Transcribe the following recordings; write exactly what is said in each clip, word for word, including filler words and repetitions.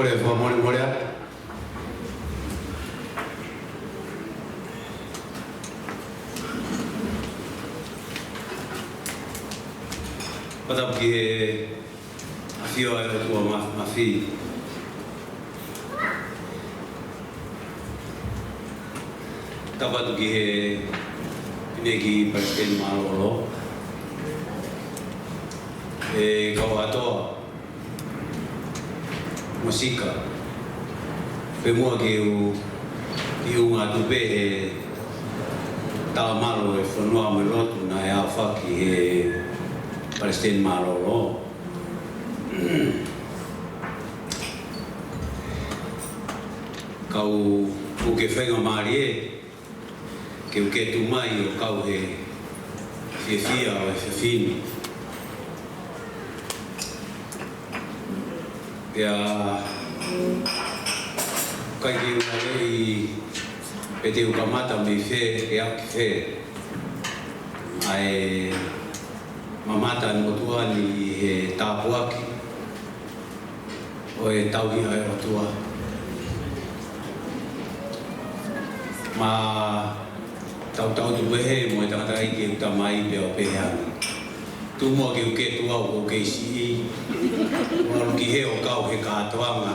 Kole fakamolemole atu. Fakatapu ki he ʻafio ʻa e ʻOtua Mā-, Māfimafi. Tapu atu ki he Fineʻeiki Palesiteni Mālōlō, e kau ʻAtoa mo Sika. Pea muʻa ke u, ke u ʻunga atu pē he talamalu ʻo e fonua mo e lotu naʻe ʻaofaki ʻe he Palesiteni Mālōlō. Kau, ʻoku ke faingamālie ke u ke tuʻu mai ʻo kau he fiefia ʻo e efiafi ni. Pea ʻikai ke u lave pe te u kamata mei fē, ke ʻalu ki fē. ʻA e mamata ʻa e motuʻa ni ʻi he tāpuaki ʻo e tauhi ʻa e ʻOtua. Maʻatautau atu pē he mo e tangataʻeiki ʻeku tamai pea u pehē ange, tuʻu muʻa ke u ke tuʻu au ʻoku ou kei siʻi, ʻo ʻalu ki hē ʻo kau he kātoanga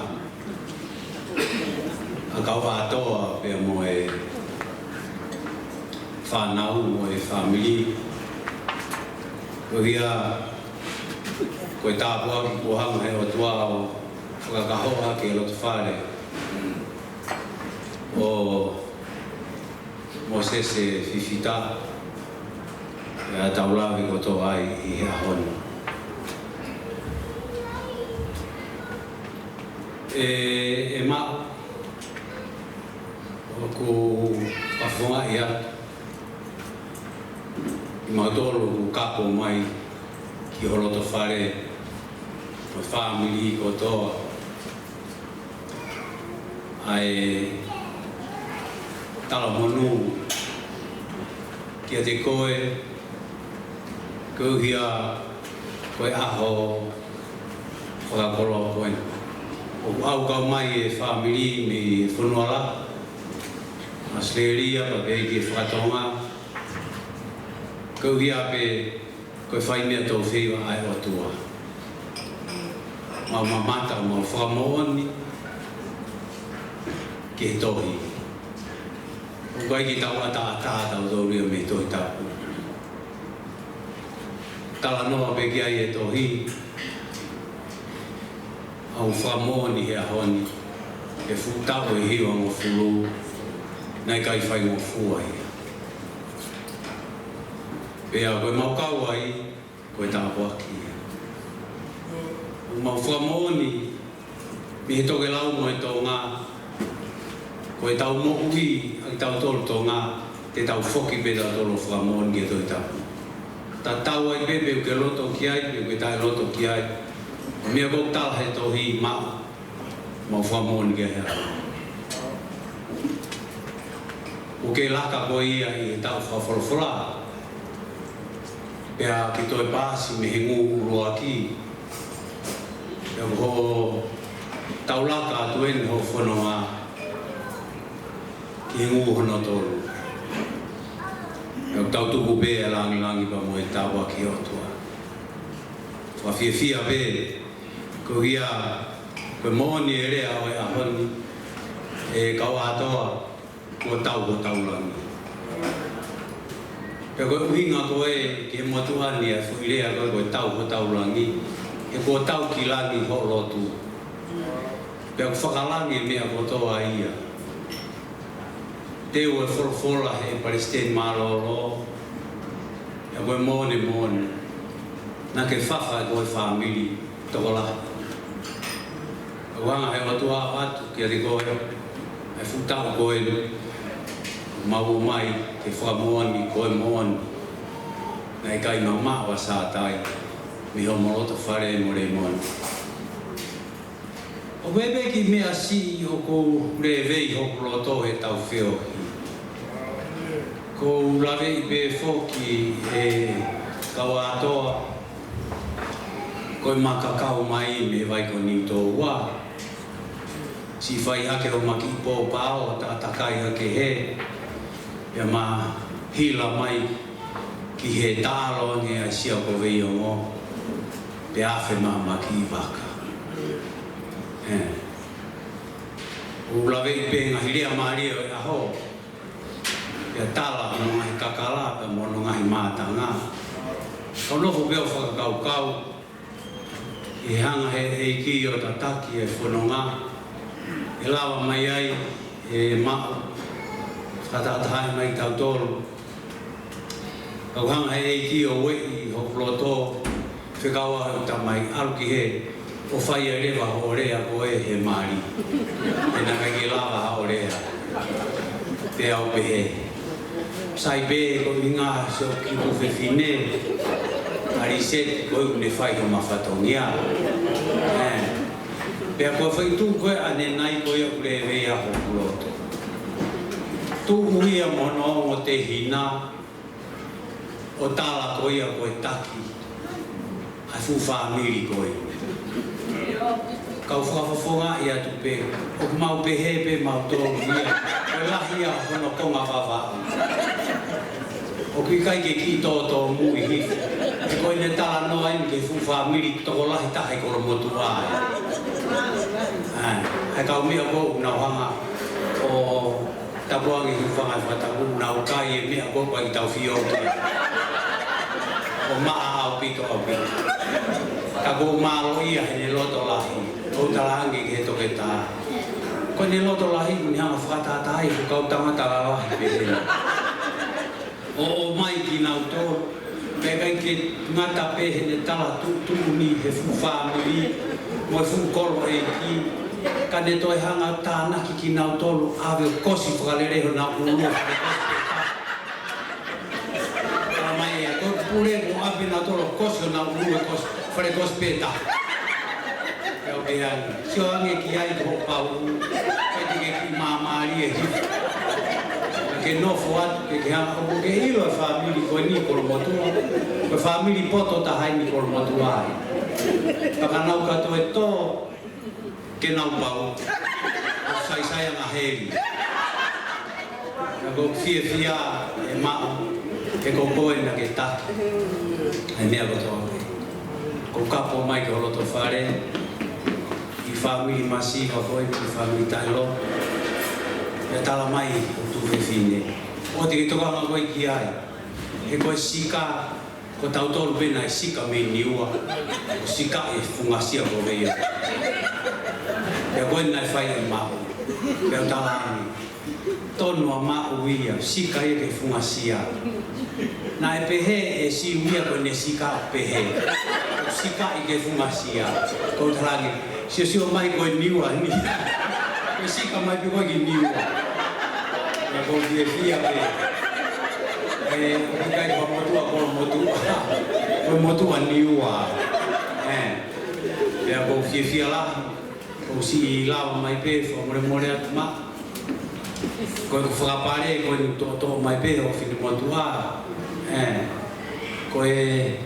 ʻa e kau ʻAtoa pea mo e fānau mo e fāmili. Ko ia, ko e tāpuaki kuo hanga he ʻOtua ʻo fakakahoa ki he loto fale ʻo Mōsese Fifita, ʻa ia ʻoku tau lave kotoa ai ʻi he ʻaho ni. ʻE, ʻe maʻu, ʻoku ou fakafofongaʻi atu kimautolu ʻoku kapo mai ki ho loto fale, mo e fāmili kotoa, ʻa e talamonū kiate koe, koeʻuhi ko e ʻaho fakakoloa ko eni. ʻOku ʻau kau mai e fāmili mei he fonua lahi, ʻAositelēlia, pea pehē ki he fakatonga, koeʻuhi pē ko e fai meʻa tau feiva ʻa e ʻOtua. Mau mamata, mau fakamoʻoni ki he tohi. ʻOku ʻikai ke tau ʻataʻatā tautolu ia mei he Tohi Tapu. Talanoa pē ki ai e tohi, ʻoku ou fakamoʻoni he ʻaho ni, he fuʻu taʻu ʻe hivangofulu, naʻe ʻikai faingofua ia. Pea ko e mau kau ai, ko e tāpuaki ia. ʻOku mau fakamoʻoni mei he tokelau mo e Tonga, ko ʻetau moʻui ʻa kitautolu Tonga, te tau foki pē tautolu ʻo fakamoʻoni ki he Tohi Tapu. Tatau ai pē pe ʻoku ke loto ki ai, pe ʻoku ke taʻeloto ki ai. Meʻa ʻoku tala he tohi, maʻu, mau fakamoʻoni ki ai. ʻOku ke laka koe ia ʻi he taʻu fakafolofola, pea ke toe paasi mei he ngū ʻuluaki, pea ko hoʻo taulaka atu eni hoʻo fononga ki he ngū hono tolu. Pea ʻoku tau tuku pē ʻa e lāngilangi pea mo e tāpuaki ki he ʻOtua. Fakafiefia pē, ko ia, ko e moʻoni e lea ʻo e ʻaho ni, ʻe kau ʻAtoa, kuo tau hotau langi. Pea ko e ʻuhinga ko ē ki he motuʻa ni ʻa e foʻi lea ko ē kuo tau hotau langi, he kuo tau ki langi hoʻo lotu. Pea ʻoku fakalangi e meʻa kotoa ia. Teu e folofola he Palesiteni Mālōlō, pea ko e moʻoni moʻoni, naʻa ke fafa ko e fāmili tokolahi. ʻOku hanga he ʻOtua ʻo ʻoatu kiate koe ʻa e fuʻu taʻu ko eni, mau ō mai ke fakamoʻoni ko e moʻoni, naʻe ʻikai mamaʻo ʻa Sātai mei homo loto fale mo Leimoni. ʻOku ʻi ai pē kiʻi meʻa siʻi ʻoku ou lēvei hoku loto he tau feohi. ʻOku ou laveʻi pē foki ʻe kau ʻAtoa, ko e maka kau mai mei he vai ko Niutōua. Siʻi fai hake ʻo ma kiʻi pōpao, takatakai hake hē, pea ma hila mai ki he taʻalo ange ʻa Siaosi ko Veiongo, pea afe ma ma kiʻi vaka. ʻE. ʻOku ou laveʻi pē ngaahi lea mālie ʻo e ʻaho, pea tala hono ngaahi kakala, pea mo hono ngaahi mātanga. Kau nofo pē ʻo fakakaukau, ʻi he hanga he ʻEiki ʻo tataki e fononga, ʻe lava mai ai e maʻu, fakatahatahaʻi mai tautolu. Kau hanga he ʻEiki ʻo ueʻi hoku loto, fekau au ʻe heʻeku tamai, ʻalu ki hē, ʻo fai ai leva hoʻo lea ko ē he mali. He naʻe ʻikai ke lava haʻo lea. Pea u pehē. Sai pē ko e ʻuhinga siʻoku tuofefine, ʻa Liseti ko ē ʻoku ne fai homa fatongia. ʻE. Pea ko e feituʻu ko ē ʻanenai ko ia ʻoku levei ai hoku loto. Tuʻu ia mo hono ongo tehina, ʻo tala ko ia ko e taki ʻa e fuʻu fāmili ko ē. Kau fakafofongaʻi atu pē, ʻoku mau pehē pē mautolu ia, ko e lahi ia hono konga vavaʻu. ʻOku ʻikai ke kiʻi tōtōmui hifo. He ko ʻene talanoa eni ki he fuʻu fāmili tokolahi taha ʻi Kolomotuʻa. ʻAi, ʻa e kau meʻa ko ē ʻoku nau hanga ʻo tapu ange ki he fanga fakatapu, nau kai e meʻa ko ē ʻoku ʻikai ke tau fio ki ai. ʻO maʻa ʻaupito, ʻaupito. Ka ʻoku ou mālō ia heʻene loto lahi. ʻOku ou tala ange ki he toketā, ko ʻene loto lahi ʻoku ne hanga ʻo fakatātaaʻi e kau tangata lalahi pehē ni. ʻO ʻomai kinautolu, pea ʻikai ke ngata pē heʻene tala tuʻutuʻuni he fuʻu fāmili mo e fuʻu kolo ʻeiki, ka ne toe hanga ʻo tānaki kinautolu ʻave ʻo kosi fakalelei honau ʻulu. Tala mai ē, ko e pule kuo ʻave nautolu ʻo kosi honau ʻulu he kosi, fale kosi pē taha. Pea u pehē ange, sio ange ki ai ko hoʻo pau, ʻikai te ke kiʻi māmālie hifo. Ke nofo atu, ke ke hanga ʻo ke ʻilo e fāmili ko eni Kolomotuʻa. Ko e fāmili poto taha eni Kolomotuʻa ai. Pea ka nau ka toe tō, ke nau pau. ʻOku saisai ʻa e ngaahi heli. Ka ʻoku ou fiefia ʻe maʻu, he ko koe naʻa ke taki ʻa e meʻa kotoa pē. Ko e kapo mai ki ho loto fale, ʻi he fāmili masiva ko ē, ʻi he fāmili taʻelotu. Pea tala mai hoku tuofefine, ʻoua te ke tokanga koe ki ai. He ko e sika, ko tautolu pē naʻe sika mei Niua, ʻo sikaʻi e funga Siaosi ko Veiongo. Pea ko ē naʻe fai ʻe maʻu. Pea u tala ange, tonu ʻa maʻu ia, sika ia ki he funga Siaosi. Naʻe pehē ʻe Siu ia ko ʻene sika ʻo pehē. Sikaʻi ki he funga Siaosi. Ko u tala ange, siosio mai ko e Niua ni. Ko e sika mai pē ko ē ki Niua. Pea ʻoku ou fiefia pē. ʻE, ʻoku ʻikai ko ha motuʻa Kolomotuʻa. Ko e motuʻa Niua. ʻE. Pea ʻoku ou fiefia lahi. ʻOku ou siʻi lava mai pē, fakamolemole atu maʻu. Ko ʻeku fakapale, ko ʻeku toʻotoʻo mai pē, hoku finemotuʻa. ʻE. Ko e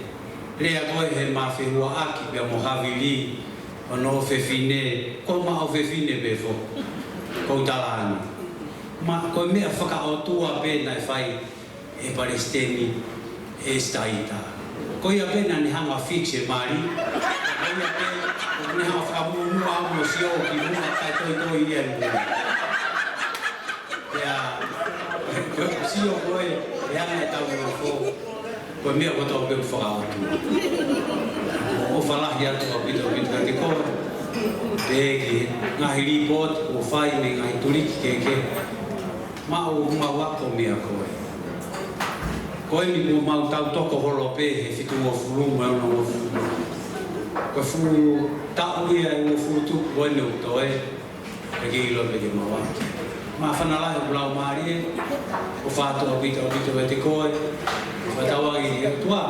lea ko ē he ma fehuaʻaki pea mo Havili, hono ʻofefine, ko ma ʻofefine pē foki. Ko u tala ange. Ma, ko e meʻa fakaʻotua pē naʻe fai ʻe Palesiteni Esitaita. Ko ia pē naʻa ne hanga fix e mali. Ko ia pē, ko ne hanga fakamuʻomuʻa mo sio ki muʻa kae toitoi ia e muʻa. Ia, ko e sio ko ē, ʻe hanga ʻe tau nofo. Ko e meʻa kotoa pē ʻoku fakaʻotua. ʻOfa lahi atu ʻaupito ʻaupito kiate koe. Pea ki he ngaahi lipooti kuo fai mei he ngaahi tuliki kehekehe. Maʻu ʻoku mau ako meʻa ko ē. Ko eni kuo mau tau toko holo pē he fitungofulu mo e onongofulu. Ko e fuʻu taʻu ia ʻe uofulu tupu ko eni ʻoku toe. Pea ke ʻilo pē ke mau ako. Māfana lahi hoku laumālie, ʻofa atu ʻaupito ʻaupito kiate koe, fakatauange ki he ʻOtua,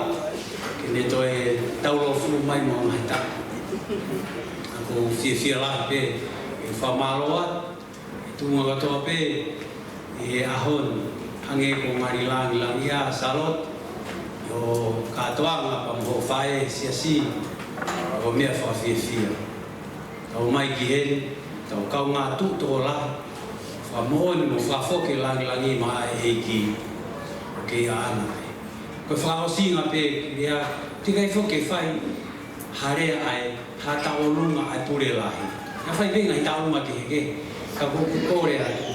ke ne toe taulōfulu mai mo e ngaahi taʻu. ʻOku ou fiefia lahi pē, ʻe fakamālō atu, ʻi he tuʻunga kotoa pē, ʻi he ʻaho ni, hangē ko Ngālilangilangi ʻa Sālote, ʻo kātoanga pea mo hoʻo faʻē siasi, ʻoku meʻa fakafiefia. Tau mai ki heni, Tau kaungā tuʻu tokolahi, fakamoʻoni mo fakafoki e lāngilangi maʻa e ʻEiki ʻoku kei ʻaʻana pē. Ko e fakaʻosinga pē ia, teʻeki ai foki ke fai ha lea ʻa e, ha tauʻolunga ʻa e pule lahi. Ka fai pē ngaahi tauʻolunga kehekehe, ka ko ʻeku kole atu,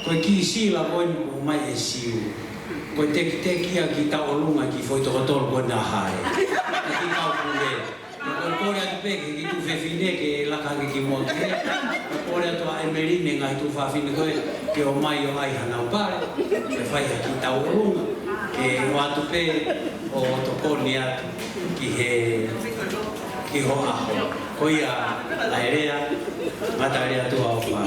ko e kiʻi sila ko eni ʻoku ʻomai ʻe Siu, ko e tekiteki ia ki he tauʻolunga ki he foʻi toko tolu ko ena ʻa e hale. Ki he kau pule. Ko e kole atu pē ki he kiʻi tuofefine ke laka hake ki muʻa ki he, ko e kole atu ʻa ʻEmelini, ngaahi tuofefine ko ē, ke ō mai ʻo ʻai hanau pale, ke fai ha kiʻi tauʻolunga, ke ʻoatu pē ʻo tokoni atu ki he, ki hoʻo ʻaho. Ko ia ʻa e lea, ngata lea atu ʻa ʻofa.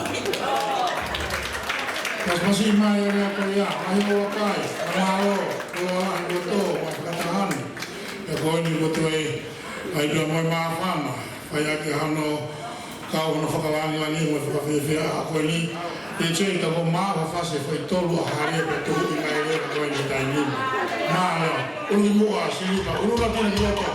Pasipasi mai e lea ko ia, mai o kai, mālō, ko ai o to, mai fakatahani. E ko eni ko toe, ʻai pea mo e māfana, fai ake hano, kau hano fakalāngilangi mo e fakafiefia ʻa ko eni, ʻe tei tau ko mā fafase fai tolu ʻa hale pea tuhu i mai lea ko eni taimi ni. Mālō, ʻulu muʻa, silipa, ʻulu la kina ki loto.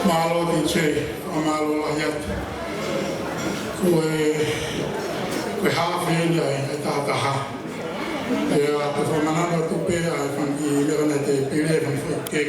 Mālō D J, mālō lahi atu. Ko e, ko e haafe eni ʻa e, ʻa e taha taha. ʻIa, ko e fakamanatu atu pē ʻa e fanga kiʻi leka naʻe pile, fanga foʻi keki.